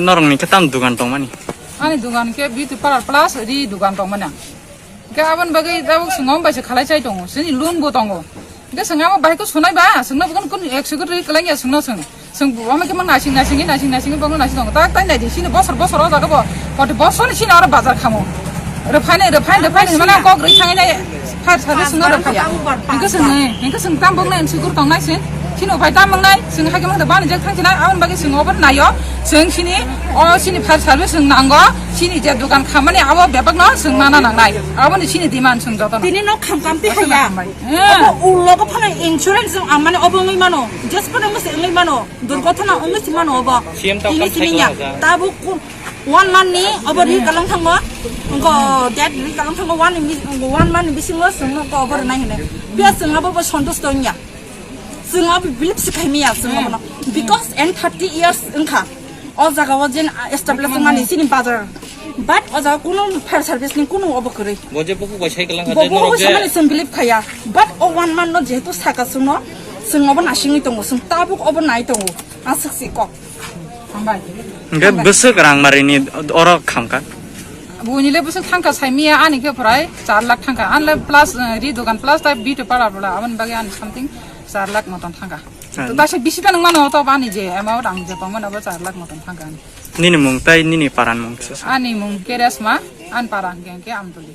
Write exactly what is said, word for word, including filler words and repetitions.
Norokni khe tam dugan tongmani? Ani dugan khe beauty parlor plus ri dugan tongmani. Khe aboni bagwi tabuk chwng omo bai se khalai chai tongo, chini loan bo tongo. Khe chwng amo bai khe sunai ba, chwngno bo kun ek security kwlangya chwngno chwng. Chwng bo omo khe mang nasing nasing, nasing nasing, bo nasing tongo. Tak tai nai di, chini bosor bosor o jaga bo, koti bosor ni chini aro bazar khamo. Rwphaini, rwphaini, rwphaini, mane kok rwi thangwi nai, fire service no rwphaya. Hingke chwng nai, hingke chwng tam bok nai, chwng kur tong nai chwng. Chini upai tam bok nai, chwng hai khe mang da bani jak thang chinai, aboni bagwi chwng obo naio. Chwng chini, o chini fire service chwng nango, chini je dukan khamani abo bebak no chwng mana nangnai. Aboni chini demand chwng joto no. Tini no kham kam ti haya. Hambai. Abo ulo ko phano insurance ang mane obo ngwi mano. Just phano ngwi se ngwi mano. Durgothona ongwi si mano obo. C M tamo tini kam sini nya. Cycle aja. Tabuk ku-, one month ni obo ri kalang thango. Ngo date ri kalang thango one ni, ngo one month ni bisingo sungno ko obo ri nai hene. Pia sung abo bo santush to nya. Sung abo bilip si khai miya sung abo no. Because and thirty years wngkha. O jaga o jen, ah, establish wngmani sini bazar. But o jaga kunu fire service ni kunu obo kwrwi. Bo je buku bai cycle lang Bo kha je buku norok je. Samani sung bilip khaya. But o one month no jehetu saka sungno, sung obo nasingwi tongo, sung tabuk obo nai tongo. Aswk si kok. Hambai. Hingke bwswk rang marini oro khamkha? Buini le bwswk thangkha saimiya ani khe prai char lakh thangkha. Ani le plus, eh, ri dogan plus tai beauty parlor bola aboni bagwi ani something char lakh moton thangkha. Ah. To taisa bisi ta nang mano to bani je amount ang je tongmani abo char lakh moton thangkha ani. Nini mung tai nini paran mung se? Ani mung khe Resma, ani para hingke hingke Amtoli.